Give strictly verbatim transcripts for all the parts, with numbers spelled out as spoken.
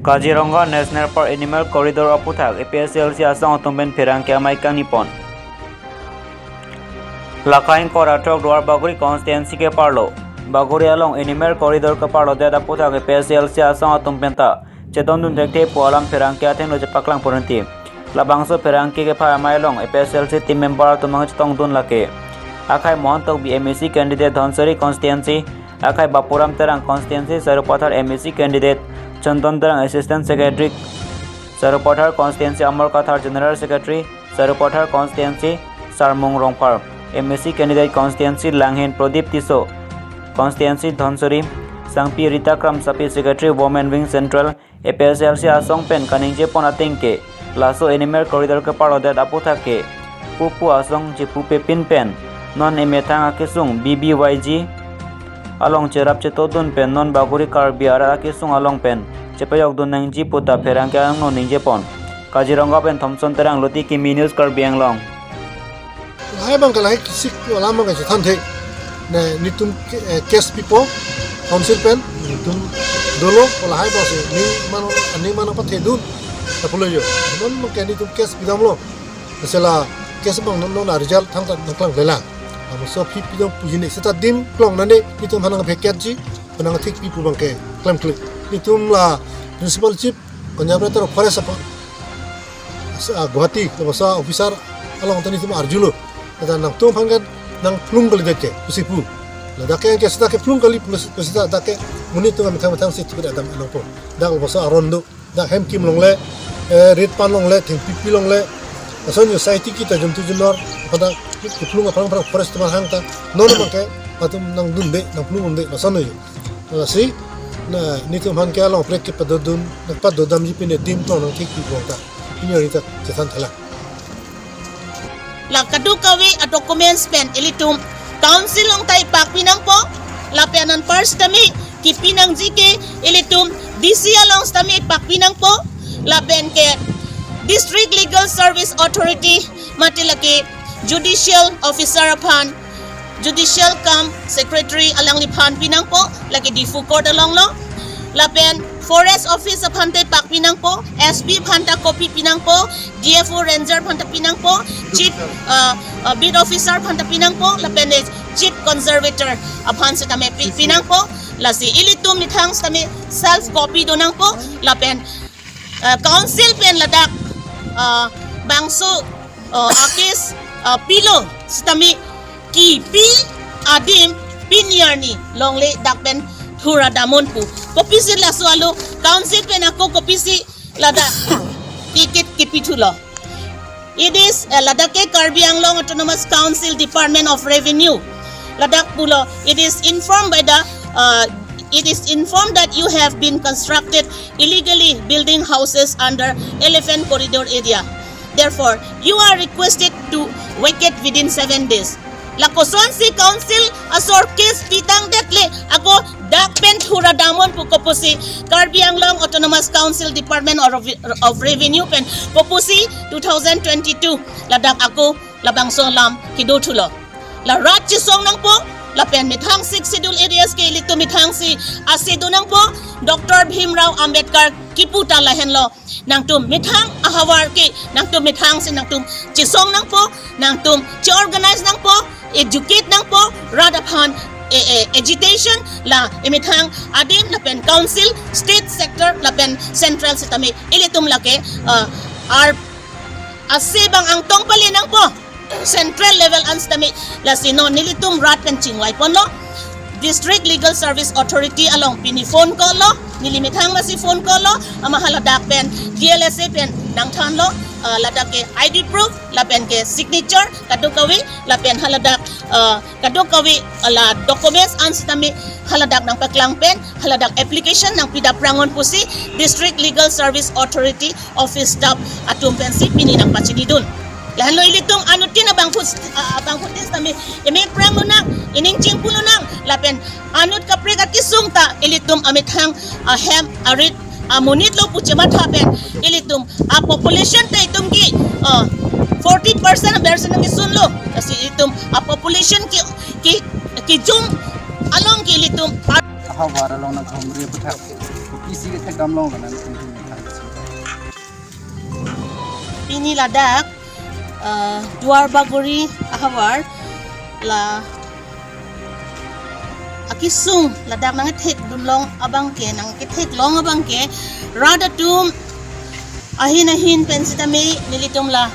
Kaziranga National Park Animal Corridor aputhak A P H L C asong atum pen pherangke amei kangni pon. Lake ingkoi ra throk Duar Bagori constituency keparlo Bagori along Animal Corridor keparlodet aputhak A P H L C asong atum penta chedondun thekthe pu alam pherangke athengno chepaklang pon rinti. Labangso pherangke kepha amei along A P H L C team member atum nangchetongdun lake akhai Mohan Tokbi M A C candidate Dhansiri constituency, akhai Bapuram Terang constituency Sarupathar M A C candidate, Chandan Terang assistant secretary Sarupathar constituency, Amar Kathar general secretary Sarupathar constituency, Sarmung Rongphar M A C candidate constituency, Langhin Pradip Tisso constituency Dhansiri, Sangpi Rita Kramsapi secretary women wing central, A P H L C asong pen kaningje pon ateng ke laso animal corridor keparlodet aputhak ke pupu asong chepupe pin pen non emethang akesung B B Y G along cherap chetodun pen non Bagori Karbi arat akesung along pen chepayokdun nangji puta pherangke angno ningje pon. Kaziranga pen Thomson Terang, Luti Kimi News, Karbi Anglong. Lahai abang ke lahai kisik alam abang ke chethan the. Ne netum ke, eh, case pipo council pen netum dolo lahai abang si ning mano, ning mano pathedun. Tapulo yo. Non abang ke netum case pidamlo. Asela case abang non non result thangta nangklang lela. Amo so pi pidam puji ne seta dim klong nane netum hanang peket ji, penang thik pi pu abang ke klemkle. Netum la principal chief Konjabra Terang forest apa, sa, ah, Guwahati, labangso officer along ta netum arjulo. Kata nangtum aphan ke nangphlung kalidet ke, pusi pu. Ladak ke, ke seta kephlung kali, pusi, pusi ta dak ke monit atum methang methang si thupit adam nangpo. Dak labangso aron do, dak hem kim longle, eh, rit pan longle, thengpi pi longle. Lason society kita juntu junor, pada kephlung aphrang aphrang forest atum hang ta, non abang ke, atum nangdunde, nangphlung dunde, lason yo. Lasi, na, netum aphan ke along prek kepadodun, nangpadodamji pine dim tong nangthik pi bong ta. Pini hari ta chethan thala. La kadokave a documents pen ilitum council along ta ipak pinangpo. Lapen anpar sitame kipi nangji ke ilitum D C along sitame ipak pinangpo. Lapen ke District Legal Service Authority mate lake judicial officer aphan, judicial cum secretary alangliphan pinangpo, lake Diphu court along lo. Lapen forest office aphan ta ipak pinangpo, S P aphan ta copy pinangpo, D F O ranger aphan ta pinangpo, chief, uh, uh, beat officer aphan ta pinangpo, lapen eh, chief conservator aphan sitame pi-, pinangpo. Lasi ilitum methang sitame self copy donangpo, lapen, uh, council pen ladak, uh, bangso, uh, a case, uh, pilo sitame kipi adim pini arni longle dak pen thura dam un pu. Kopisi laso alo council pen ako kopisi ladak ki, ki, kipi thulo. It is, uh, ladak ke Karbi Anglong Autonomous Council Department of Revenue. Ladak pulo, it is informed by the, uh, it is informed that you have been constructed illegally building houses under Elephant Corridor area. Therefore, you are requested to vacate within seven days. La kosonsi council asor case pitang det le, ako dak pen thura dam un pu kopusi Karbi Anglong Autonomous Council Department of, of Revenue pen kopusi two thousand twenty-two ladak ako labangso alam kedo thulo. La rat chesong nangpo, lapen methang Sixth Schedule areas ke ilitum methang si ase do nangpo, Doctor Bhimrao Ambedkar kipu ta lahenlo. Nangtum methang ahavar ke, nangtum methang si nangtum chesong nangpo, nangtum che-organize nangpo, educate nangpo, rat aphan, eh, eh, agitation, la emethang adim lapen council, state sector lapen central sitame ilitum lake, uh, ar ase abang angtong pale nangpo. Central level an sitame, lasi non nelitum rat pen chingvai ponlo. District Legal Service Authority along pini phone call lo, neli methang masi phone call lo, ama haladak pen D L S A pen nangthanlo, ah, ladak ke I D proof, lapen ke signature, kadokave, lapen haladak, ah, kadokave, ah, la documents an sitame haladak nangpaklang pen, haladak application nangpidap prangon pusi District Legal Service Authority office staff atum pensi pini nangpachinidun. Lahenlo ilitum anuttin abangphu, ah, abangphutin sitame emek prang lonang, ining chingpu lonang, lapen anut kaprek akesung ta ilitum amethang ahem arit amonit lo pu chematha pen ilitum a population ta itum ke, ah, forty percent abersen nangkesunlo. Lasi itum a population ke, ke, kejung along ke ilitum a- Ahavar along nang humri aputhak Isi kethekdam long kanan tum tum thang si. Pini ladak, eh, Duar Bagori ahavar la akesung ladak nangkethekdun long abangke, nangketheklong abangke, rat atum ahin ahin pen sitame nelitum la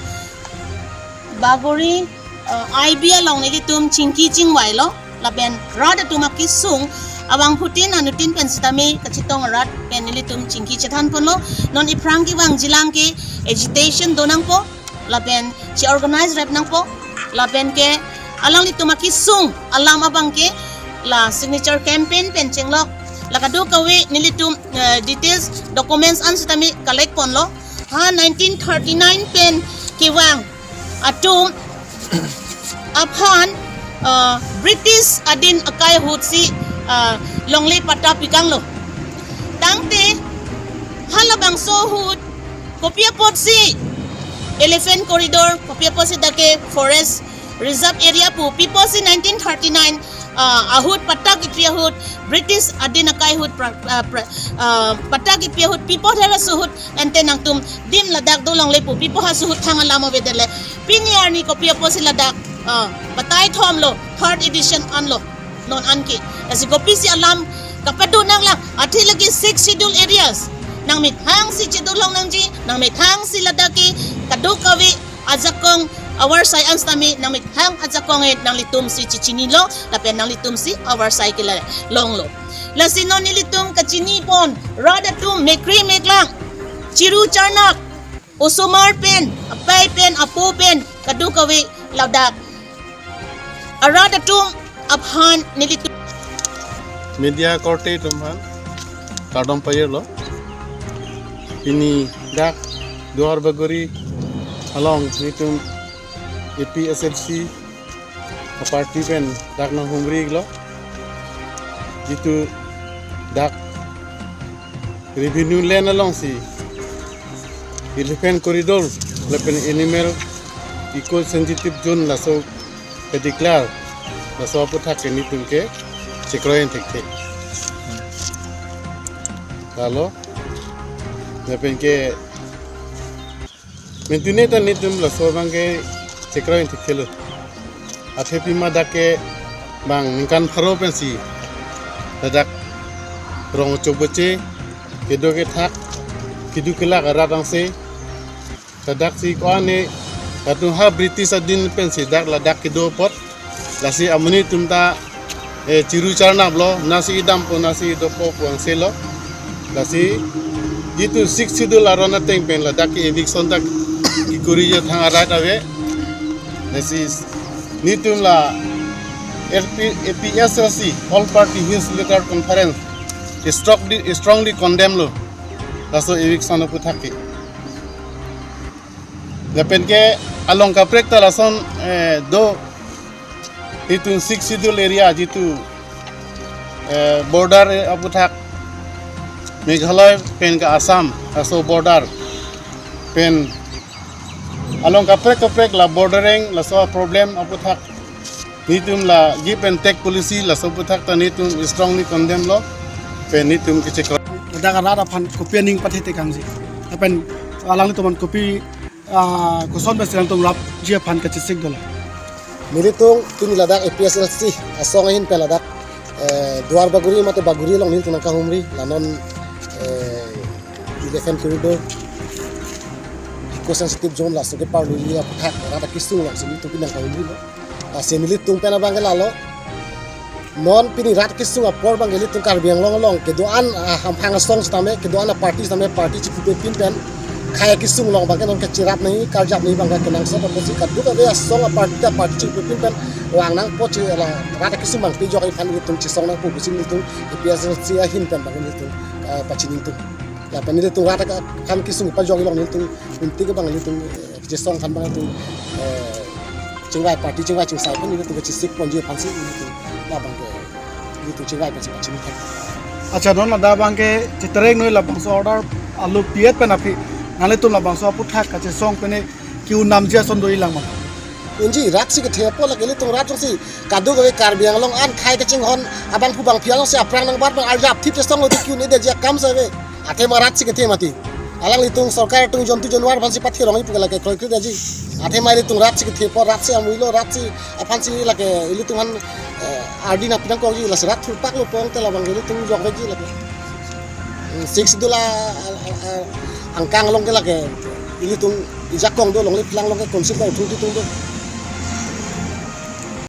Bagori, eh, I B along nelitum chingki chingvailo, lapen rat atum akesung abangphutin anuttin pen sitame kachetong arat pen nelitum chingki chethanponlo. Non iphrang kevangjilang ke agitation do nangpo, lapen che-organize rep nangpo, lapen ke alanglitum akesung alam abangke la signature campaign pen chenglok, la kadokave nelitum, eh, details documents an sitame collect ponlo. Ha nineteen thirty-nine pen kevang atum aphan, ah, British adin akai ahut si, ah, longle patta pikanglo. Tangte halabangso ahut kopi apotsi elephant corridor, kopi apotsi dak ke forest reserve area pu pipo si nineteen thirty-nine, ah, ahut patta kipi ahut, British adin akai ahut pra-, ah, pra-, ah, patta kipi ahut pipo thera suhut ante nangtum dim ladak do longle pu pipo ha suhut thang alam avedetlo. Pini arni kopi apotsi ladak, ah, batai thomlo, third edition anlo. Non anke. Lasi kopisi alam kapado nanglang, athe lake six schedule areas nangmethang si chedolong nangji, nangmethang si ladak ke kadokave ajakong avarsai an sitame nangmethang ajakong e nanglitum si chechinilo, lapen nanglitum si avarsai ke la longlo. Lasi non nelitum kachinipon, rat atum mekri meklang, chiru charnak, osomar pen, apai pen, apo pen, kadokave ladak arat atum aphan nelitum. Media korte atum aphan kardom pajirlo. Pini dak Duar Bagori along nelitum A P S L C aparty pen dak nanghumrilo. Jitu dak revenue land alongsi elephant corridor lapen animal eco sensitive zone laso ke declare, laso aputhak ke nelitum ke chekroi an thekthe. Lalo, lapen ke mentune ta nelitum laso abangke chekroi an thekthelo. Athe pima dak ke bang ningkan pharo pensi ladak rong chokboche, kedo kethak, kedo kelak arat angse, ladak si ko-an ne, kadung ha British adin pensi dak ladak kedo apot. Lasi amonit atum ta, eh, chiru charnaplo, nasi idampo, nasi idopo pu angselo. Lasi jitu six schedule aron ateng pen ladak ke eviction dak kekori jo thang arat ave. Lasi nelitum la L P, A P S L C, All Party Hills Leader Conference, strongly, strongly condemn lo laso eviction aputhak ke. Lapen ke along kaprek ta lason, eh, do, itum six schedule area jitu, eh, border, eh, aputhak Meghalaya pen ke Assam, laso border pen along kaprek kaprek la bordering, laso problem aputhak nelitum la give and take policy, laso aputhak ta nelitum strongly condemn lo, pen nelitum kechek. Ladak arat aphan kopi aning pathe tekangji, lapen alanglitum aphan kopi, ah, koson pensi nangtum rapji aphan kachesik dolang. Nelitum pini ladak A P S L C asong ahin pen ladak, eh, Duar Bagori mate Bagori along nelitum nangkahumri, la non, eh, elephant corridor, eco sensitive zone laso keparlu aputhak rat akesung alongsi nelitum pini nangkahumrilo. Lasi nelitum pen abangke lalo, non pini rat akesung apor abangke nelitum Karbi Anglong along kedo-an, ah, hamphang asong sitame, kedo-an aparty sitame, party chipupe pin pen khei akesung along abangke non kachirap nangji, karjap nangji abangke kenangsot apotsi kadokave asong aparty ta party chipupe pin pen vang nangpo, che la rat akesung abang pejok iphan nelitum chesong nangpo pusi nelitum A P S L C ahin pen abangke nelitum, ah, pachini nangtum. Lapen nelitum rat akam kesung pajok along nelitum unti ke abang nelitum, eh, chesong aphan abang nelitum, eh, chingvai, party chingvai chingsai pen nelitum kachesik ponji aphansi nelitum labangke nelitum chingvai pensi pachini thek. Accha, non ladak abangke chetereng noi labangso order alo P F pen aphi nanglitum labangso aputhak kachesong pen ke-un namji ason dolang ma? Unji, rat si kethe apot lake nelitum rat jongsi kadokave Karbi Anglong an khei kachinghon abangphu abangphi alongsi aphrang nangbat abang arjap thip chesong lo, ke-un-edetji akam si ave. Athema rat si kethe mati. Alanglitum sorkar atum jontu jonwar aphansi pathe rong ipu ke lake kroikre daji. Athema ilitum rat si kethe apot, rat si amuilo, rat si aphansi lake ilitum aphan, eh, ardi nangpi nangkokji, lasi rat thurpak lo pon te labang ilitum jokveji lake. Hmm, Sixth Schedule a, a, a, a, angkang along ke lake ilitum ijakong do, longle phelang along ke council ka uthung titung do.